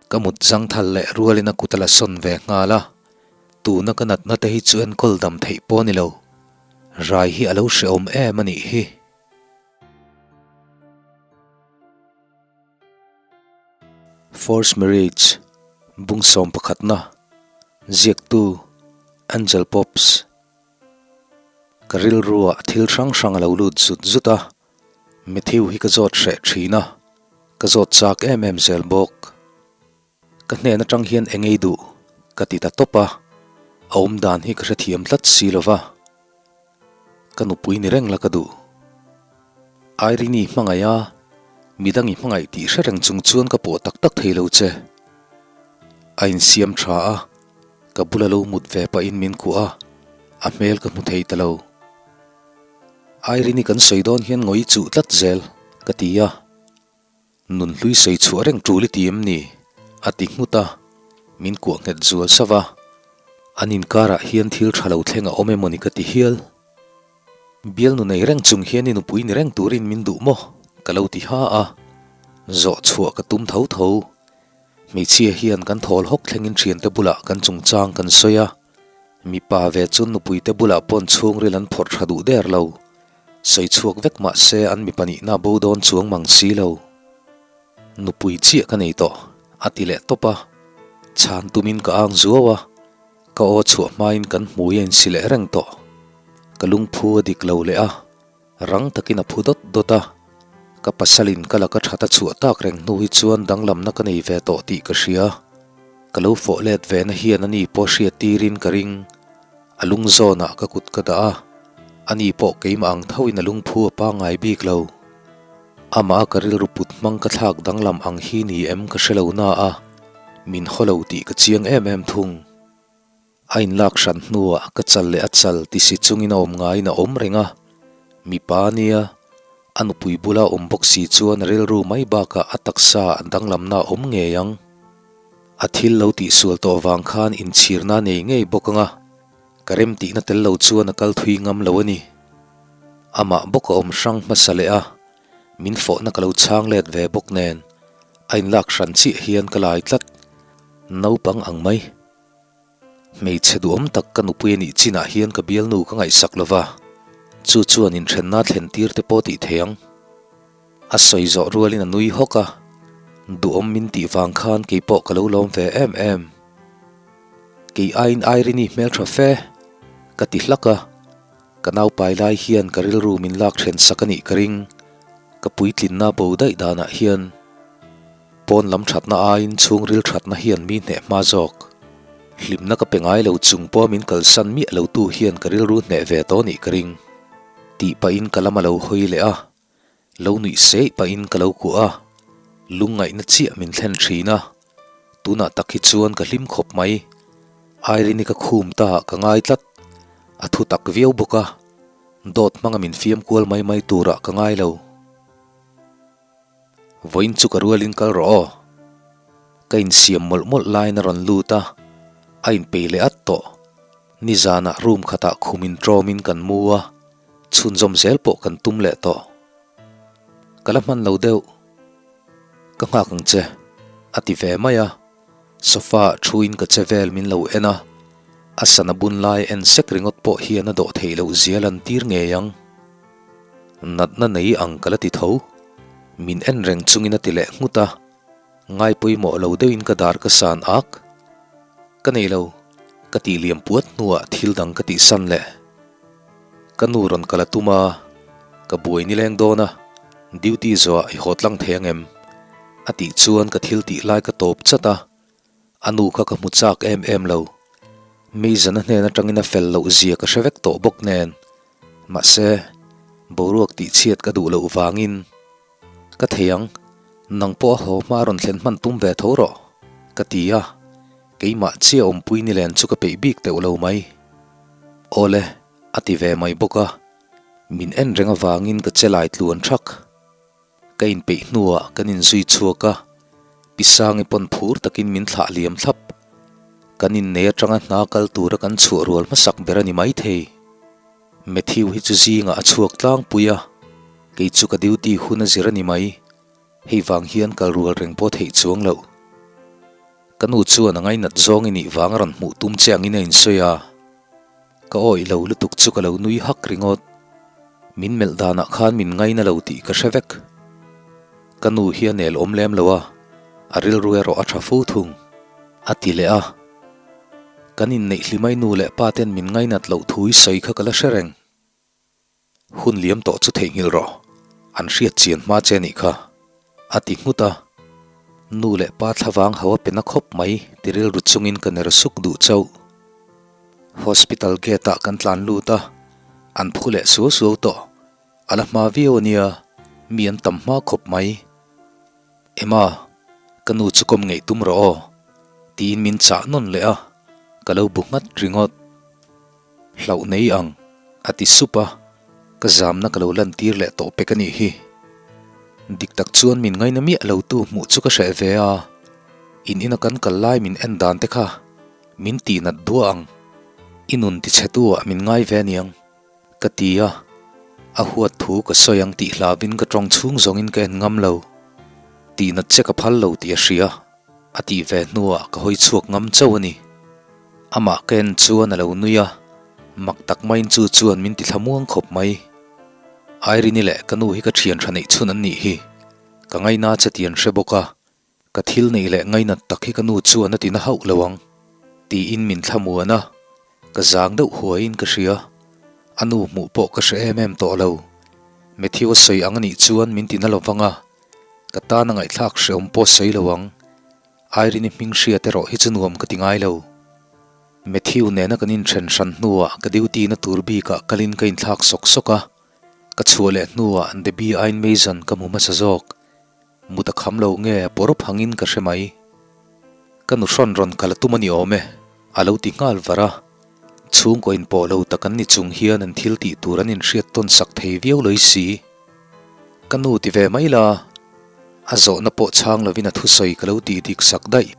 Ka mut zangthal leh rualin a kut a la sawn ve nghal a, tuna ka natna te hi chu enkawl dam theih pawh a ni lo. Rai hi a lo hrehawm em a nih hi. Forced Marriage, Bungsawm pakhatna, Ziaktu, Angel Pops. Ka rilruah thil hrang hrang a lo lut zut zut a, Matthew hi ka zawt hreh thin a, ka zawt chak em em zel bawk. Ka hnen atang hian eng ei duh ka ti ta tawp a, a awmdan hi ka hrethiam tlat si lo va, ka nupui ni reng la ka duh. Irene-i hmangaih a, midang i hmangaih tih hre reng chung chuan ka pawh tak tak thei lo che. A insiam tha a, ka bula lo mut ve pahin min kuah a, a hmel ka hmu thei ta lo. Irene-i kan sawi dawn hian ngawi chuh tlat zel ka ti a. Nun hlui sawi chhuah reng tul i ti em ni? a ti nghut a, min kuah nghet zual sauh a. An inkarah hian thil tha lo thleng a awm emaw ni ka ti hial. Bialnu nei reng chung hian i nupui ni reng turin min duh maw? ka lo ti ha a, zawh chhuah ka tum tho tho. Hmeichhia hian kan thawl hawk thlengin thiante bulah kan chungchang kan sawi a, mipa ve chu nupuite bulah pawn chhungril an phawrh tha duh der lo. Sawi chhuak vek mah se an mipa nihna bo dawn chuang mang si lo. Nupui chiah ka nei tawh, a ti leh tawp a. Chhan tumin ka ang zuau a, ka aw chhuah hmain kan hmui a insi leh reng tawh. Ka lungphu a dik lo leh a, rang takin a phu dawt dawt a. Ka pasalin ka laka that a chhuah tak reng hnu hi chuan danglamna ka nei ve tawh tih ka hria. Ka lo fawh let ve na hian ani pawh hriat tirin ka ring. A lung zawnah ka kut ka dah a, ani pawh keimah ang thoin a lungphu a pangngai bik lo. Amah a ka rilru put hmang ka thlak danglam ang hi ni em ka hre lo na a, min haw lo tih ka chiang em em thung. A inlak hran hnuah ka chal leh a chal ti si chungin a awm ngaiin a awm reng a, mipa nia, a nupui bula awm bawk si chuan a rilru mai bakah a taksa a danglamna a awm ngei ang. A thil lo tihsual tawh vang khan inchhirna nei ngei bawk anga ka remtihna tel lo chuan a kal thui ngam lo a ni. Amah bawk a awm hrang hmasa leh a, min fawhna ka lo chhang let ve bawk nen a inlak hran chiah hian ka lai tlat. Naupang ang mai. Hmeichhe duhawm tak ka nupui a nih chinah hian ka bialnu ka ngaihsak lo va, chu chuan inthenna thlen tir te pawh tih thei ang. A sawi zawh rualin a nui hawk a, duhawm min tih vang khan kei pawh ka lo lawm ve em em. Kei aiin Irene-i hmeltha fe, ka ti hlak a, ka naupai lai hian ka rilru min lak then sak a nih ka ring, ka puitlinna bo daih danah hian pawn lam thatna aiin chhungril thatna hian mi hneh hma zawk. Hlimna ka pe ngai lo chung pawh min kalsan miah lo tu hian ka rilru hneh ve tawh nih ka ring, tih pahin ka lam a lo hawi leh a. Lo nuih seih pahin ka lo kuah a, lungngaihna chiah min thlen thin a, tunah tak hi chuan ka hlim khawp mai. Irene-i ka khum ta ah ka ngai tlat, a thu tak viau bawk a, dawt hmanga min fiam kual mai mai turah ka ngai lo. Vawiin chu ka rualin kal rawh aw. Ka insiam mawlh mawlh laiin a rawn lut a, a inpei leh at tawh. Nizanah room khatah khum intrawmin kan mu a, chhunzawm zel pawh kan tum leh tawh. Ka la hman lo deuh. Ka nghak ang che, a ti ve mai a. Sofa ah thuin ka che vel min lo en a, a sana bun lai en sek ringawt pawh hian a dawh theih loh zia lan tir ngei ang. Natna nei ang ka la ti tho. Min en reng chungin a ti leh nghut a. Ngai pawimawh lo deuhin ka dar ka san ak. Ka nei lo, ka tih liam puat hnuah thil dang ka tih san leh. Ka nu rawn kal a tum a, ka buai nileng dawn a, duty zawhah i haw tlang thei ang em? A tih chuan ka thil tih lai ka tawp chat a, a nu kha ka hmu chak em em lo. Meizana hnen atangin a fel loh zia ka hre vek tawh bawk nen, mahse, boruak tihchhiat ka duh loh vangin, Ka thei ang, nang pawh a haw hma rawn thlen hman tum ve tho rawh, ka ti a, keimah chiah awmpui ni len chu ka peih bik teuh lo mai. Awle, a ti ve mai bawk a, min en reng avangin ka che lai tluan thak. Ka inpeih hnuah kan inzui chhuak a, Pi Sangi pawn phur takin min thlah liam thlap. Kan innei atanga hna kal tura kan chhuah rual hmasak ber a ni maithei. Matthew hi chu zingah a chhuak tlangpui a, kei chu ka duty hun a zir a ni mai, hei vang hian kal rual reng pawh theih chuang loh. Ka nu chuan a ngainat zawng i nih vang a rawn hmuh tum che angin a insawi a. Ka awih lo lutuk chu ka lo nui hak ringawt. Min melh danah khan min ngaina lo tih ka hre vek. Ka nu hi a nel awm lem lo a, a rilru erawh a tha fu thung. A ti leh a. Kan inneih hlimai nu leh pa ten min ngainat loh thu i sawi kha ka la hre reng. Hun liam tawh chu theihnghilh rawh, an hriat chian hma che nih kha, a ti nghut a. Nu leh pa thlavang ho a pe na khawp mai ti rilru chungin ka ner suk duh chauh. Hospital gate ah kan tlan lut a, an phu leh suau suau tawh. A la hma viau a nia, mi an tam hma khawp mai. Emma, ka nu chu kawm ngeih tum rawh aw, tiin min chah nawn leh a, ka lo bu nghat ringawt. Hlauh nei ang, a ti sup a, ka zamna ka lo lantir leh tawh pek a nih hi. Dik tak chuan min ngaina miah lo tu hmuh chu ka hreh ve a, in ina kan kal lai min en dan te kha min tih nat duah ang, i nun tichhe tu ah min ngai ve aniang, ka ti a, a huat thu ka sawi ang tih hlauhin ka tawng chhung zawngin ka en ngam lo, tih nat che ka phal lo tih a hria. A tih ve hnuah ka hawi chhuak ngam chauh a ni. Amah ka en chuan a lo nui a, mak tak maiin chu chuan min ti thlamuang khawp mai. Irene-i leh ka nu hi ka thian tha neih chhun an nih hi. Ka ngaina che tih an hre bawk a, ka thil neih leh ngainat tak hi ka nu chuan a ti na hauh lo ang. Tiin min thlamuan a, ka zang deuh huaiin ka hria. A nu hmuh pawh ka hre em em tawh lo. Matthew a sawi ang a nih chuan min ti na lo vang a, Ka tan a ngaihthlak hreawm pawh sawi lo ang. Irene-i hming hriat erawh hi chu nuam ka ti ngai lo. Matthew nena kan inthen hran hnuah ka duty na tur bikah kalin ka inthlak sawk sawk a, ka chhuah leh hnuah Debbie aiin Mason ka hmu hmasa zawk. Mut a kham lo nge a pawr phangin ka hre mai. Ka nu hrawn rawn kal a tum a ni awm e, a lo ti nghal var a. Chhungkaw inpawh lo tak an ni chung hian an thil tih tur an inhriat tawn sak thei viau loi si. Ka nu ti ve mai la, a zawhna pawh chhang lovin a thusawi ka lo tih dik sak daih.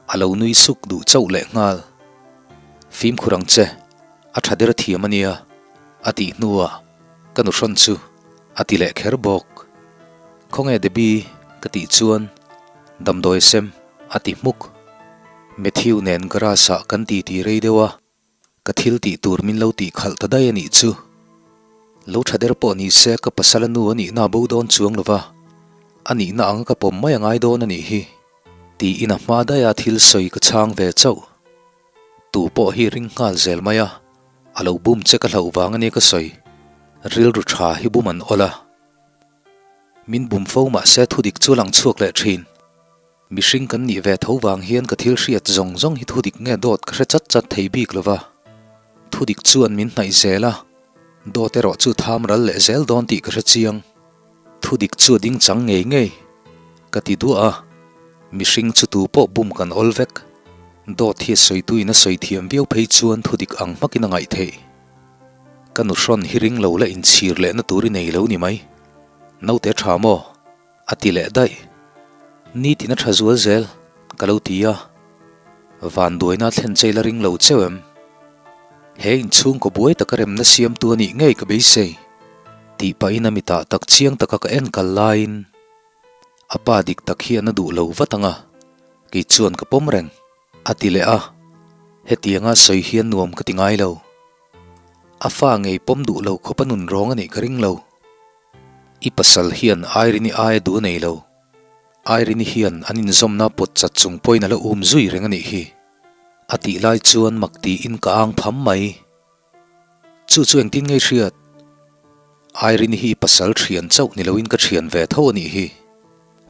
A lo nui suk duh chauh leh nghal. Fimkhur ang che, a tha der thiam a nia, a tih hnuah ka nu hrawn chu a ti leh kher bawk. Khawnge Debbie? ka tih chuan damdawi sem a ti hmuk. Matthew nen garage ah kan titi rei deuh a. Ka thil tih tur min lo tih khalh ta daih a nih chu. Lo tha der pawh ni se ka pasal a nu a nihna a bo dawn chuang lo va, a nihna ang ka pawm mai a ngai dawn a nih hi, tiin a hma daiha thil sawi ka chhang ve chauh. Tu pawh hi ring nghal zel mai a, a lo bum che ka hlauh vang a nia ka sawi. Rilru tha hi bum an awl a. Min bum fo mah se thudik chu lang chhuak leh thin. Mihring kan nih ve tho vang hian ka thil hriat zawng zawng hi thudik nge dawt ka hre chat chat thei bik lo va. Thudik chuan min hnaih zel a, dawt erawh chu tham ral leh zel dawn tih ka hre chiang. Thudik chu a ding chang ngei ngei ka ti duah a, mihring chu tu pawh bum kan awl vek. Dawt hi a sawituin a sawi thiam viau phei chuan thudik ang hmakin a ngaih theih. Ka nu hrawn hi ring lo la inchhir lehna tur i nei lo ni mai. Naute tha maw? A ti leh daih. Nitin a tha zual zel, ka lo ti a. Vanduaina thlen chei la ring lo cheu em? He inchhungkaw buai taka remna siamtu a nih ngei ka beisei, tih pahin a mitah tak chiang taka ka en kal laiin a pa dik tak hian a duh lo vat ang a, kei chuan ka pawm reng, a ti leh a. Hetianga sawi hian nuam ka ti ngai lo. A fa ngei pawm duh lo khawp a nun rawng a nih ka ring lo. I pasal hian Irene-i aia duh a nei lo. Irene-i hian an inzawmna pawt chat chung pawhin a la um zui reng a nih hi. A tih lai chuan mak tiin ka ang pham mai. Chu chu engtin ngei hriat? Irene-i hi i pasal thian chauh ni loin ka thian ve tho a nih hi.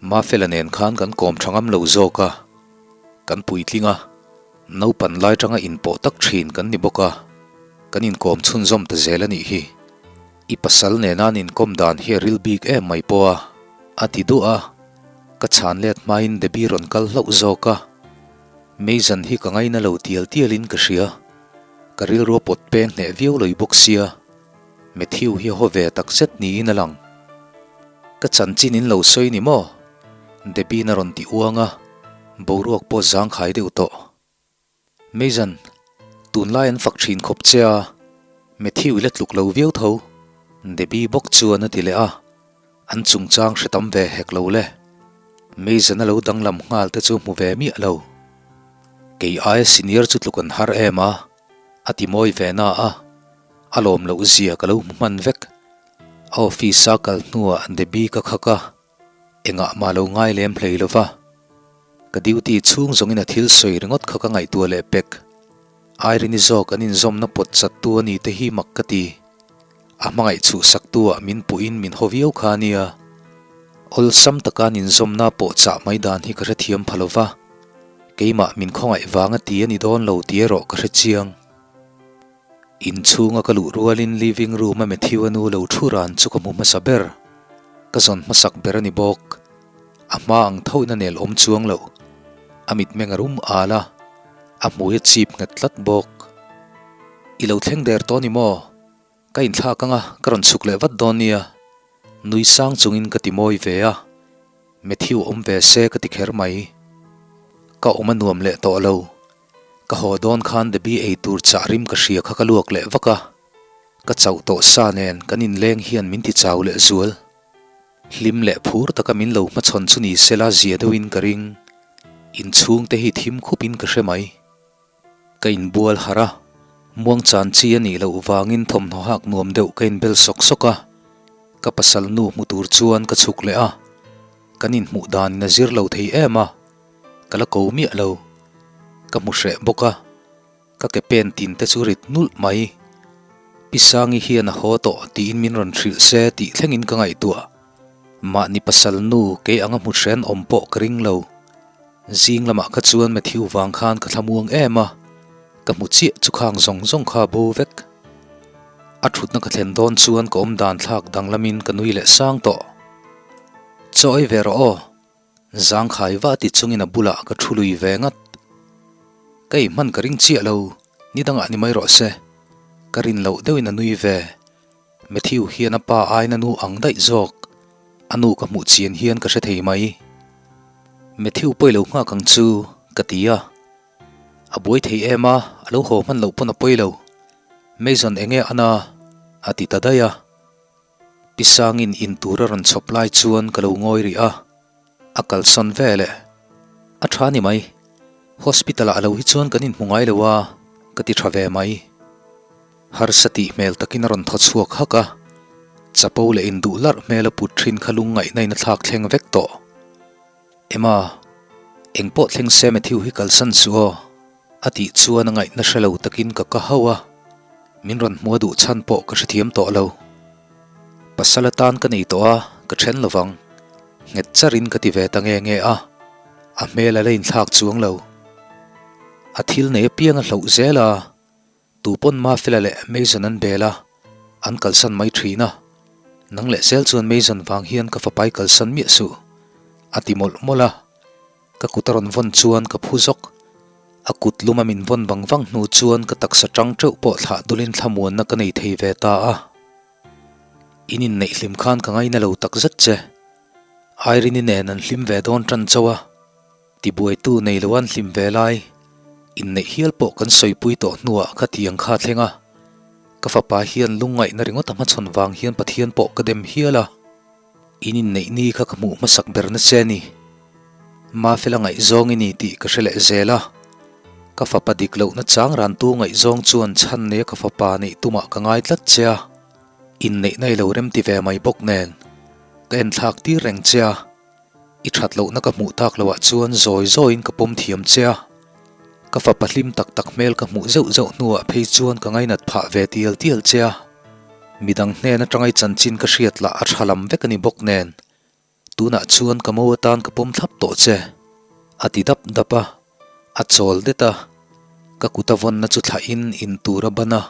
Mafela nen khan kan kawm tha ngam lo zawk a, kan puitling a, naupan lai tanga inpawh tak thin kan ni bawk a, kan inkawm chhunzawm ta zel a nih hi. I pasal nena an inkawm dan hi a ril bik em mai pawh a, a ti duah a, ka chhan let hmain Debbie rawn kal hlauh zawk a, Mason hi ka ngaina lo tial tialin ka hria, ka rilru a pawt peng hneh viau loi bawk sia. Matthew hi haw ve tak zet niin a lang. Ka chanchin in lo sawi ni maw? Debbie-in a rawn ti uang a, boruak pawh zangkhai deuh tawh. Mason, tunlai an fak thin khawp che a, Matthew i la tluk lo viau tho. Debbie bawk chuan a ti leh a, an chungchang hre tam ve hek lo le. Mason a lo danglam nghal te chu hmu ve miah lo. Kei aia senior chu tluk an har em a, a ti mawi ve na a, a lawm loh zia ka lo hmu hman vek. A office a kal hnuah Debbie ka khak a, engah mah lo ngai lem hlei lo va. Ka duty chhung zawngin a thil sawi ringawt kha ka ngaihtuah leh pek. Irene-i zawk an inzawmna pawt chattu a ni te hi mak ka ti. A hmangaih chhuhsaktu ah min puhin min haw viau kha a nia. Awlsam taka an inzawmna pawh chah mai dan hi ka hrethiam pha lo va. Keimah min khawngaih vang a ti a ni dawn lo tih erawh ka hre chiang. Inchhunga ka luh rualin living room a Matthew-a nu lo thu ran chu ka hmu hmasa ber. Ka zawn hmasak ber a ni bawk. A hma ang thoin a nel awm chuang lo. A mitmeng a rum al a, a hmui a chip nghet tlat bawk. I lo thleng der tawh ni maw? Ka inthlak anga ka rawn chhuk leh vat dawn nia. Nui sang chungin ka ti mawi ve a, Matthew awm ve se ka ti kher mai. Ka awm a nuam leh tawh lo. Ka haw dawn khan Debbie ei tur chah rim ka hria kha ka luak leh vak a, ka chauh tawh sa nen kan inleng hian min ti chau leh zual. Hlim leh phur taka min lo hmachhawn chu ni sela zia deuhin ka ring. Inchhung te hi thim khupin ka hre mai. Ka inbual harh a, muang chan chi a nih loh vangin thawmhnaw hak nuam deuh ka inbel sawk sawk a, ka pasal nu hmu tur chuan ka chhuk leh a, kan inhmuh danin a zir lo thei em a, ka la ko miah lo. Ka hmu hreh bawk a, ka ke pen tin te chu rit nulh mai. Pi Sangi hian a haw tawh tiin min rawn hrilh se tih thlengin ka ngaihtuah. Mahni pasal nu kei anga hmu hren awm pawh ka ring lo. Zing lamah kha chuan Matthew vang khan ka thlamuang em a, ka hmu chiah chu khang zawng zawng kha bo vek. A thutna ka thlen dawn chuan ka awmdan thlak danglamin ka nui leh sang tawh. Chaw ei ve rawh aw, zangkhai va ti chungin a bulah ka thu lui ve ngat. Ka ei hman ka ring chiah lo, ni dangah ni mai rawh se. Ka rin loh deuhin a nui ve. Matthew hian a pa aiin a nu ang daih zawk. A nu ka hmuh chian hian ka hre thei mai. Matthew pawi lo nghak ang chu, ka ti a. A buai thei em a, a lo haw hman loh pawn a pawi lo. Mason enge a na? a ti ta daih a. Pi Sangin in tur a rawn chhawp lai chuan ka lo ngawi rih a. A kalsawn ve leh. A tha ni mai. Hospital ah lo hi chuan kan inhmu ngai lo a, ka ti tha ve mai. Harsa tih hmel takin a rawn thaw chhuak hak a, chapo leh induh larh hmel a put thin kha lungngaihna in a thlak thleng vek tawh. Emma, engpawh thleng se Matthew hi kalsan suh aw, a tih chuan a ngaihna hre lo takin ka ka hauh a, min rawn hmu a duh chhan pawh ka hrethiam tawh lo. Pasal atan ka nei tawh a, ka then lovang. Nghet charin ka ti ve ta nge nge a, a hmel a la inthlak chuang lo. A thil nei apiang a hloh zel a. Tu pawn Mafela leh Mason an bel a, an kalsan mai thin a. Nang leh zel chuan Mason vang hian ka fapai kalsan miah suh, a ti mawlh mawlh a. Ka kut a rawn vawn chuan ka phu zawk. A kut luma min vawn vang vang hnu chuan ka taksa tang teuh pawh thlah dulin thlamuanna ka nei thei ve ta a. In inneih hlim khan ka ngaina lo takzet che. Irene-i nen an hlim ve dawn tan chauh a. Tibuaitu nei lo an hlim ve lai, inneih hial pawh kan sawipui tawh hnuah kha tiang kha thleng a, ka fapa hian lungngaihna ringawt a hmachhawn vang hian Pathian pawh ka dem hial a, in inneih ni kha ka hmuh hmasak ber na che ni. Mafela ngaihzawng i ni tih ka hre leh zel a, ka fapa dik lohna chang rantu ngaihzawng chuan chhan neia ka fapa neih tumah ka ngai tlat che a, inneihna i lo remti ve mai bawk nen ka enthlak tir reng che a. I that lohna ka hmuh tak loah chuan zawi zawiin ka pawm thiam che a, ka fapa hlim tak tak hmel ka hmuh zeuh zeuh hnuah phei chuan ka ngainat phah ve tial tial che a, midang hnen atanga i chanchin ka hriat lah a tha lam vek a ni bawk nen, tunah chuan ka mo atan ka pawm thlap tawh che, a ti dap dap a, a chawl det a, ka kut a vawnna chu thlahin in tur a ban a,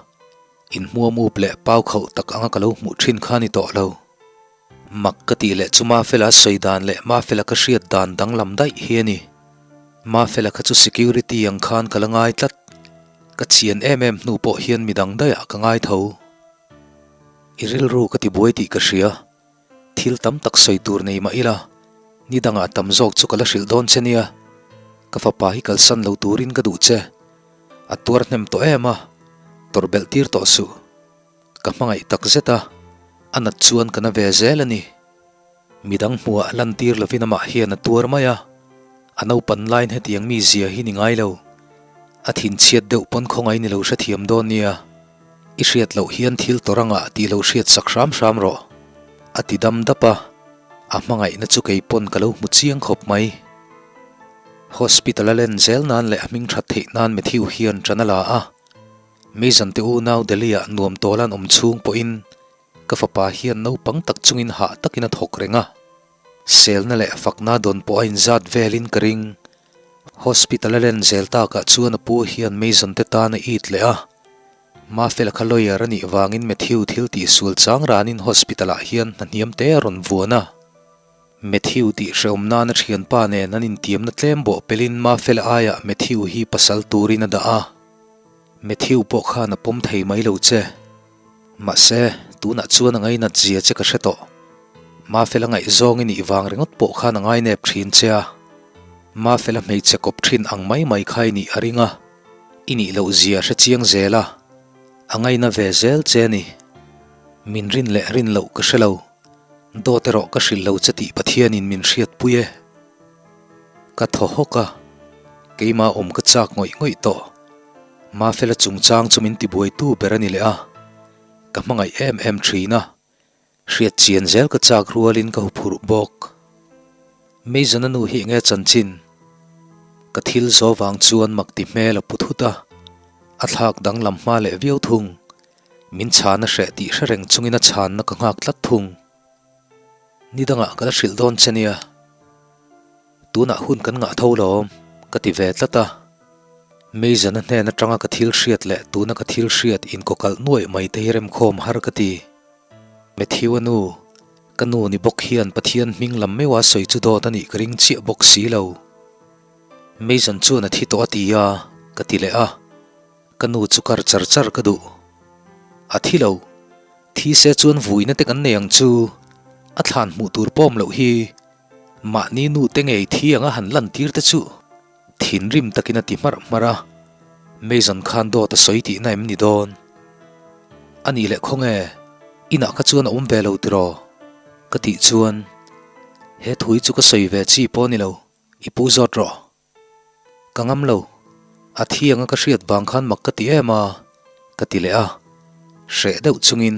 inhmuam up leh pau khauh tak anga ka lo hmuh thin kha a ni tawh lo. Mak ka tih leh chu Mafela sawi dan leh Mafela ka hriat dan danglam daih hi a ni. Mafela kha chu security ang khan ka la ngai tlat. Ka chian em em hnu pawh hian midang daihah ka ngai tho. I rilru ka ti buai tih ka hria. Thil tam tak sawi tur nei mah ila, ni dangah tam zawk chu ka la hrilh dawn che nia. Ka fapa hi kalsan lo turin ka duh che. A tuar hnem tawh em a, tawrh belh tir tawh suh. Ka hmangaih tak zet a, a nat chuan ka na ve zel a ni. Midang hmuhah lantir lovin amah hian a tuar mai a, a naupan laiin hetiang mi zia hi ni ngai lo. A thinchhiat deuh pawn khawngaih ni lo hrethiam dawn nia. I hriat loh hian thil tawrh anga tih lo hriat sak hram hram rawh. A ti dam dap a, a hmangaihna chu kei pawn ka lo hmu chiang khawp mai. Hospital a len zel nan leh a hming that theih nan Matthew hian ṭan a la a. Mason te unau Delhi ah nuam tawl an awm chhung pawhin ka fapa hian naupang tak chungin hah takin a thawk reng a. Selna leh fakna dawn pawh a inzat velin ka ring. Hospital a len zel takah chuan a pu hian Mason te tan a it leh a. Mafela kha lawyer a nih vangin Matthew thil tihsual chang ranin hospital ah hian hna hniam te a rawn vuan a. Matthew tih hrehawm nana thianpa nen an intiamna tlem bawh pelin Mafela aiah Matthew hi pasal turin a dah a. Matthew pawh khan a pawm thei mai lo che. Mahse, tunah chuan a ngainat zia che ka hre tawh. Mafela ngaihzawng i nih vang ringawt pawh khan a ngainep thin che a. Mafela hmeichhe kawp thin ang mai mai kha i nih a ring a. I nih loh zia hre chiang zel a, a ngaina ve zel che a ni. Min rin leh rin loh ka hre lo. Dawt erawh ka hrilh lo che tih Pathianin min hriatpui e. Ka thaw hawk a, keimah awm ka chak ngawih ngawih tawh. Mafela chungchang chu min tibuaitu ber a ni leh a, ka hmangaih em em thin a. Hriat chian zel ka chak rualin ka huphurh bawk. Mason-a nu hi enge chanchin? Ka thil zo vang chuan mak ti hmel a pu thut a, a thlak danglam hma leh viau thung. Min chhan a hreh tih hre reng chungin a chhanna ka nghak tlat thung. Ni dangah ka la hrilh dawn che nia. Tunah hun kan ngah tho lawm, ka ti ve tlat a. Mason-a hnen atanga ka thil hriat leh tuna ka thil hriat inkawkalh nuaih mai te hi remkhawm har ka ti. Matthew-a nu, ka nu ni bawk hian Pathian hming lam meuha sawi chu dawt a nih ka ring chiah bawk si lo. Mason chuan a thi tawh a ti a, ka ti leh a. Ka nu chu kar char char ka duh. A thi lo. Thi se chuan vuina te kan nei ang chu. A thlan hmuh tur pawm loh hi. Mahni nu te ngei thi anga han lan tir te chu. Thinrim takin a ti hmarh hmarh a, Mason khan dawt a sawi tihna em ni dawn? A nih leh khawnge, inah kha chuan a awm ve lo tiraw? Ka tih chuan, He thui chu ka sawi ve chi pawh a ni lo, i pu zawt rawh. Ka ngam lo, a thi anga ka hriat vang khan mak ka ti em a, ka ti leh a, hreh deuh chungin,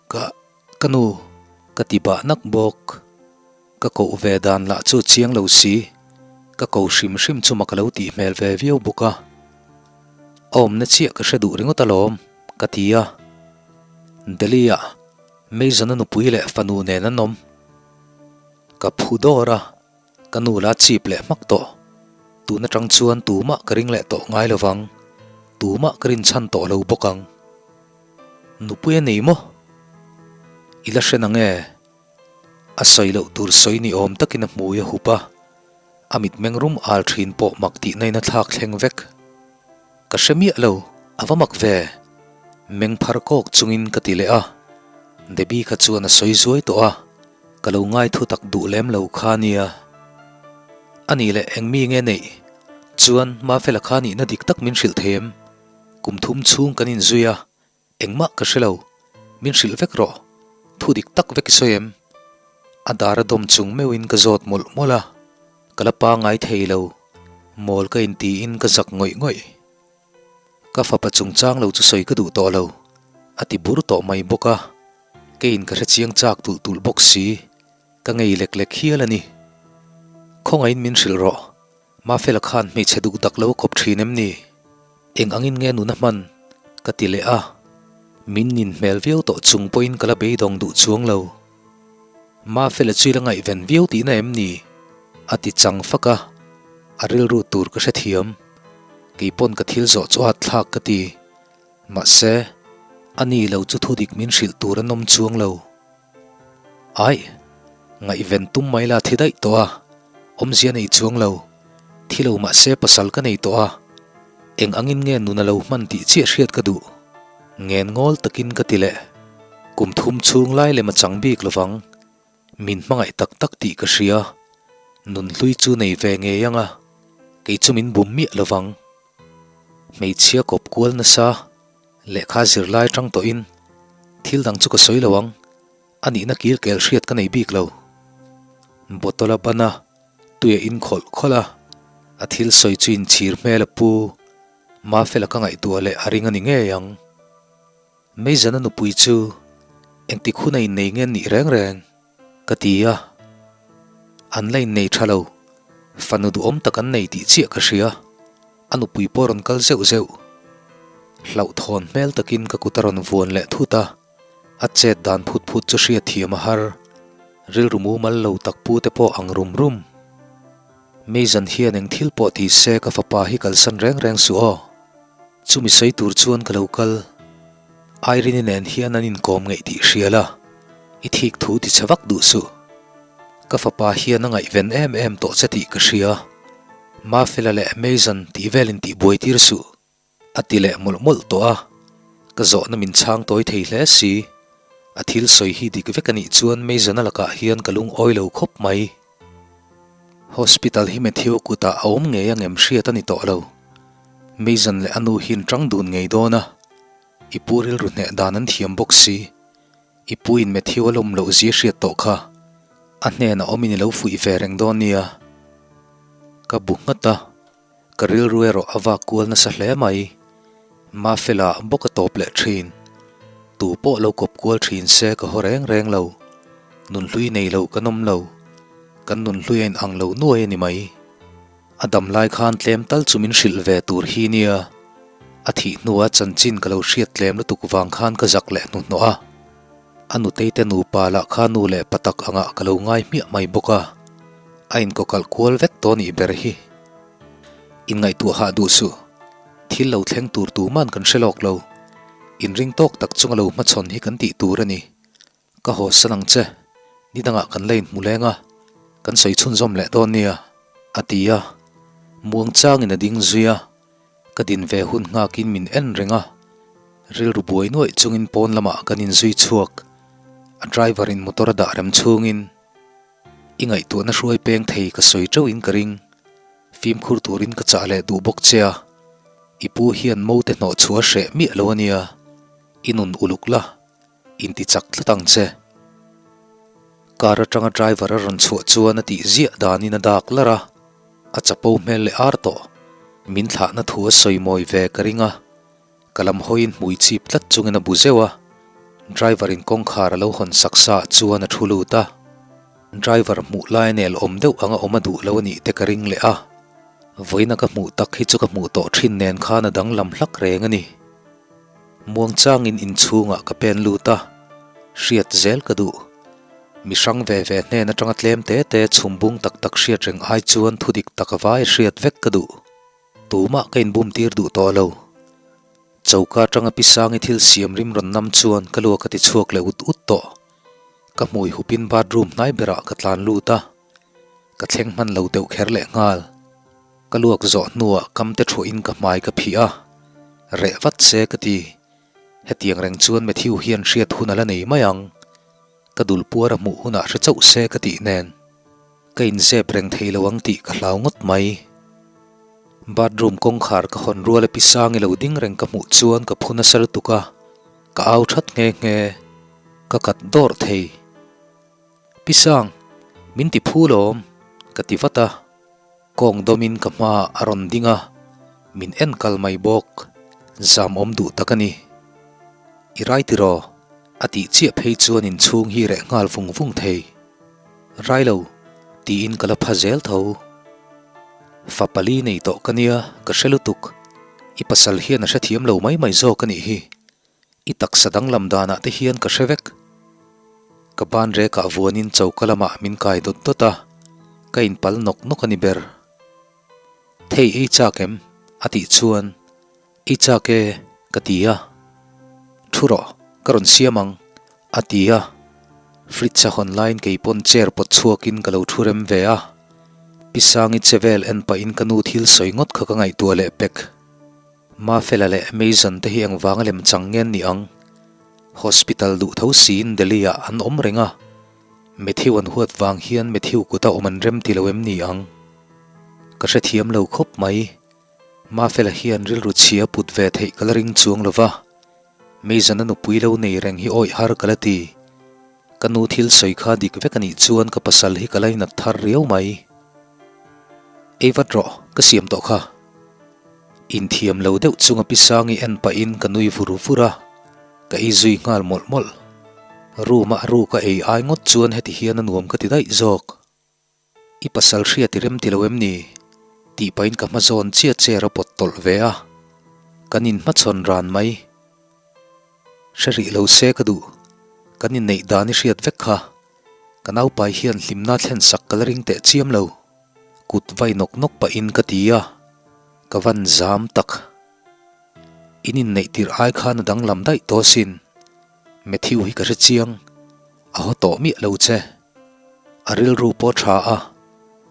Ka, ka nu, ka ti bah nak bawk. Ka koh ve dan lah chu chiang lo si, ka ko hrim hrim chu mak a lo tih hmel ve viau bawk a. A awmna chiah ka hre duh ringawt alawm, ka ti a. Delhi-ah Mason-a nupui leh fanu nen an awm. Ka phu dawr a, ka nu la chip leh hmak tawh. Tun atang chuan tumah ka ring leh tawh ngai lovang, tumah ka rinchhan tawh lo bawk ang. Nupui a nei maw? I la hre nange? A sawi loh tur sawi ni awm takin a hmui a hup a, a mitmeng rum al thin pawh mak tihna in a thlak thleng vek. Ka hre miah lo, a va mak ve. Meng phar kawk chungin ka ti leh a, Debbie kha chuan a sawi zuai tawh a, ka lo ngai thu tak duh lem lo kha nia. A nih leh eng mi nge neih? Chuan Mafela kha nihna dik tak min hrilh thei em? Kum thum chhung kan inzui a, Engmah ka hre lo, min hrilh vek rawh, thu dik tak vek i sawi em? A dar a dawm chung meuhin ka zawt mawlh mawlh a, ka la pangai thei lo, mawl ka intiin ka zak ngawih ngawih. Ka fapa chungchang lo chu sawi ka duh tawh lo, a ti bur tawh mai bawk a, keiin ka hrechiang chak tulh tulh bawk si, ka ngei lek lek hial a ni. Khawngaihin min hrilh rawh, Mafela khan hmeichhe duk dak lo a kawp thin em ni? Eng angin nge nuna hman? Ka ti leh a. Min nin hmel viau tawh chung pawhin ka la beidawng duh chuang lo. Mafela chu i la ngaihven viau tihna em ni? A ti chang fak a. A rilru tur ka hrethiam. Keipawn ka thil zawh chu a thlak ka ti. Mahse, a ni lo chu thudik min hrilh tur an awm chuang lo. Aih, ngaihven tum mai la thi daih tawh a, awmzia nei chuang lo, thi lo mahse pasal ka nei tawh a, eng angin nge nun a lo hman tih chiah hriat ka duh. Ngen ngawl takin ka ti leh, kum thum chhung lai lem a chang bik lovang, min hmangaih tak tak tih ka hria, nun hlui chu nei ve ngei ang a, kei chu min bum miah lovang. Hmeichhia kawp kual nasa. Lehkha zirlai tang tawhin thil dang chu ka sawi lo ang, a nihna kil kel hriat ka nei bik lo. Bottle a ban a, tui a in khawlh khawlh a, a thil sawi chu inchhir hmel a pu. Mafela ka ngaihtuah leh a ring a ni ngei ang. Meizana nupui chu engtik hun a innei nge nih reng reng? Ka ti a. An la innei tha lo. Fanu duhawm tak an nei tih chiah ka hria. A nupui pawh rawn kal zeuh zeuh. Hlauhthawn hmel takin ka kut a rawn vuan leh thut a. A chet dan phut phut chu hriat thiam a har. Rilru mumal lo tak pu te pawh ang rum rum. Meizan hian eng thil pawh ti se ka fapa hi kalsan reng reng suh aw. Chumi sawi tur chuan ka lo kal. Irene-i nen hian an inkawm ngeih tih hria la, i thik thu ti chhe vak duh suh. Ka fapa hian a ngaihven em em tawh che tih ka hria. Mafela leh Mason tih velin tih buai tir suh. A ti leh mawlh mawlh tawh a, ka zawhna min chhang tawi thei hle si. A thil sawi hi dik vek a nih chuan Mason-a lakah hian ka lungawi lo khawp mai. Hospital hi Matthew kutah a awm ngei ang em hriat a ni tawh lo. Mason leh a nu hi an tang dun ngei dawn a, i pu rilru hneh dan an thiam bawk si. I pu in Matthew a lawm loh zia hriat tawh kha a hnenah awmin i lo fuih ve reng dawn nia. Ka bu nghat a, ka rilru erawh a vak kual nasa hle mai. Mafela bawk a tawp leh thin. Tu pawh lo kawp kual thin se ka haw reng reng lo. Nunhlui nei lo kan awm lo. Kan nunhlui a inang lo nuai a ni mai. A dam lai khan tlem tal chu min hrilh ve tur hi nia. A thih hnua chanchin ka lo hriat tlem lutuk vang khan ka zak leh hnuhnawh a. A nutei te nupa lah kha nu leh pa tak angah ka lo ngai hmiah mai bawk a. A inkawkalh kual vek tawh nih ber hi. Inngaihtuah hah duh suh. Thil lo thleng tur tuman kan hre lawk lo. Inring tawk tak chunga lo hmachhawn hi kan tih tur a ni. Ka haw san ang che, ni dangah kan la inhmu leng a, kan sawi chhunzawm leh dawn nia, a ti a. Muang changin a ding zui a, ka din ve hun nghakin min en reng a. Rilru buai nuaih chungin pawn lamah kan inzui chhuak. A driver in motor a dah rem chhungin i ngaihtuahna hruai peng thei ka sawi teuhin ka ring. Fimkhur turin ka chah leh duh bawk che a, i pu hian mote hnawh chhuah hreh miah lo a nia, i nun uluk la. Inti chak tlat ang che. Car atanga driver a rawn chhuah chuan a tih ziah danin a dak lar a, a chapo hmel leh ar tawh. Min thlahna thu a sawi mawi ve ka ring a, ka lam hawiin hmui chip tlat chungin a bu zeuh a, driver in kawngkhar a lo hawn sak sa ah chuan a thu lut a. Driver hmuh lai nel awm deuh anga awm a duh lo a nih te ka ring leh a, vawiina ka hmuh tak hi chu ka hmuh tawh thin nen khan a danglam hlak reng a ni. Muangchangin inchhungah ka pen lut a, hriat zel ka duh. Mi hrang ve ve hnen atanga tlem te te chhum bung tak tak hriat reng ai chuan thudik tak vai hriat vek ka duh. Tumah ka inbum tir duh tawh lo. Choka atanga pi Sangi thil siam rim rawn nam chuan ka luak a ti chhuak leh ut ut tawh. Ka hmui hupin bathroom hnai berah ka tlan lut a, ka thleng hman lo deuh kher leh nghal. Ka luak zawh hnuah kam te thuahin ka hmai ka phih a, reh vat se ka ti. Hetiang reng chuan Matthew hian hriat hun a la nei mai ang. Ka dul puar a hmuh hunah hre chauh se ka tih nen. Ka inzep reng thei lo ang tih ka hlau ngawt mai. Bathroom kawngkhar ka hawn rual a pi Sangi lo ding reng ka hmuh chuan ka phu nasa lutuk a, ka au that nghe nghe. Ka kat dawrh thei. Pi Sang, min ti phu lawm, ka ti vat a. Kawng dawmin ka hmaah a rawn ding a, min en kal mai bawk. Zam awm duh tak a ni. I rai tiraw? A tih chiah phei chuan inchhung hi reh nghal vung vung thei. Rai lo, tiin ka la pha zel tho. Fa pali nei tawh ka nia, ka hre lutuk. I pasal hian a hrethiam lo mai mai zawk a nih hi. I taksa danglam danah te hian ka hre vek. Ka ban rekah vuanin choka lamah min kai dawt dawt a, ka inpal nawk nawk a ni ber. Thei ei chak em? a tih chuan, Ei chak e, ka ti a. Thu rawh, ka rawn siam ang, a ti a. Fridge a hawn laiin kei pawn chair pawt chhuakin ka lo thu rem ve a. Pi Sangi che vel en pahin ka nu thil sawi ngawt kha ka ngaihtuah leh pek. Mafela leh Mason te hi engvanga lem chang nge an nih ang? Hospital duh tho siin Delhi ah an awm reng a, Matthew an huat vang hian Matthew kuta awm an rem ti lo em ni ang? Ka hrethiam lo khawp mai. Mafela hian rilru chhia put ve theih ka la ring chuang lo va, Mason a nupui lo nei reng hi awih har ka la ti. Ka nu thil sawi kha dik vek a nih chuan ka pasal hi ka lainat thar riau mai. Ei vat rawh, ka siam tawh kha. Inthiam lo deuh chunga Pi Sangi en pahin ka nui vur vur a, ka ei zui nghal mawlh mawlh. Room-a a ruk a ei ai ngawt chuan heti hian a nuam ka ti daih zawk. I pasal hriat i rem ti lo em ni? tih pahin ka hma zawn chiah chair a pawt tawlh ve a, kan inhmachhawn ran mai. Hre rih lo se ka duh, kan inneih dan i hriat vek kha. Ka naupai hian hlimna thlen sak ka la ring teh chiam lo. Kut vai nawk nawk pahin ka ti a, ka van zam tak. In inneih tirh ai khan a danglam daih tawh asin. Matthew hi ka hre chiang, a haw tawh miah lo che. A rilru pawh tha a,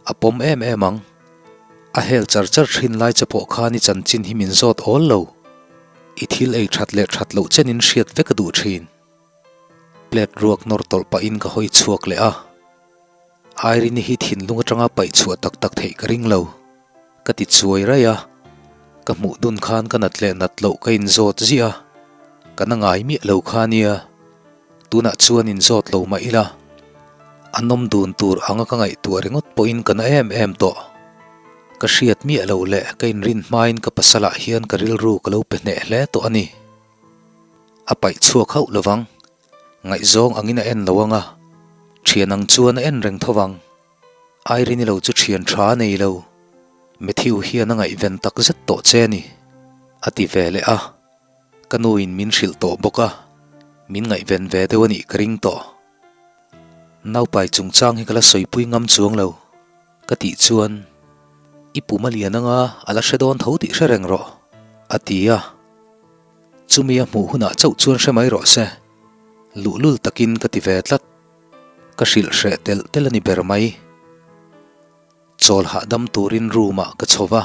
a pawm em em ang. A hel char char thin lai che pawh khan i chanchin hi min zawt awl lo. I thil ei that leh that loh chenin hriat vek a duh thin. Plate ruak nawr tawlh pahin ka hawi chhuak leh a. Irene hi thinlung atanga paih chhuah tak tak theih ka ring lo. Ka ti chuai raih a, ka hmuh dun khan ka nat leh nat loh ka inzawt ziah a, ka na ngai miah lo kha nia. Tunah chuan inzawt lo mah ila, a nawm dun tur anga ka ngaihtuah ringawt pawhin ka na em em tawh. Ka hriat miah loh leh ka inrin hmain ka pasalah hian ka rilru ka lo pe hneh hle tawh a ni. A paih chhuak hauh lovang, ngaihzawng angin a en lo ang a, thian ang chuan a en reng tho vang. Irene lo chu thian tha a nei lo, Matthew hian a ngaihven tak zet tawh che a ni, a ti ve leh a, ka nuin min hrilh tawh bawk a, min ngaihven ve deuh a nih ka ring tawh. Naupai chungchang hi ka la sawipui ngam chuang lo, ka tih chuan, I pum a lian anga a la hre dawn tho tih hre reng rawh, a ti a. Chumi a hmuh hunah chauh chuan hre mai rawh se, luhlul takin ka ti ve tlat. Ka hrilh hreh telh telh a ni ber mai. Chawl hahdam turin room ah ka chho va,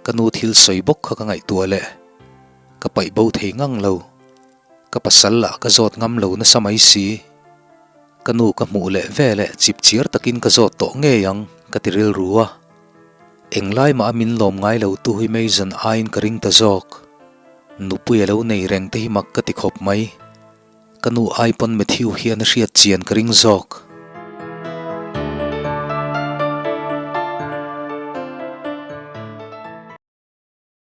ka nu thil sawi bawk kha ka ngaihtuah leh ka paih bo thei ngang lo. Ka pasal lah ka zawt ngam lo nasa mai si. Ka nu ka hmuh leh veleh chip chiar takin ka zawt tawh ngei ang ka ti rilru a. Englai mah a min lawm ngai lo tu hi Mason aiin ka ring ta zawk. Nupui a lo nei reng te hi mak ka ti khawp mai. Ka nu ai pawn Matthew hian a hriat chian ka ring zawk.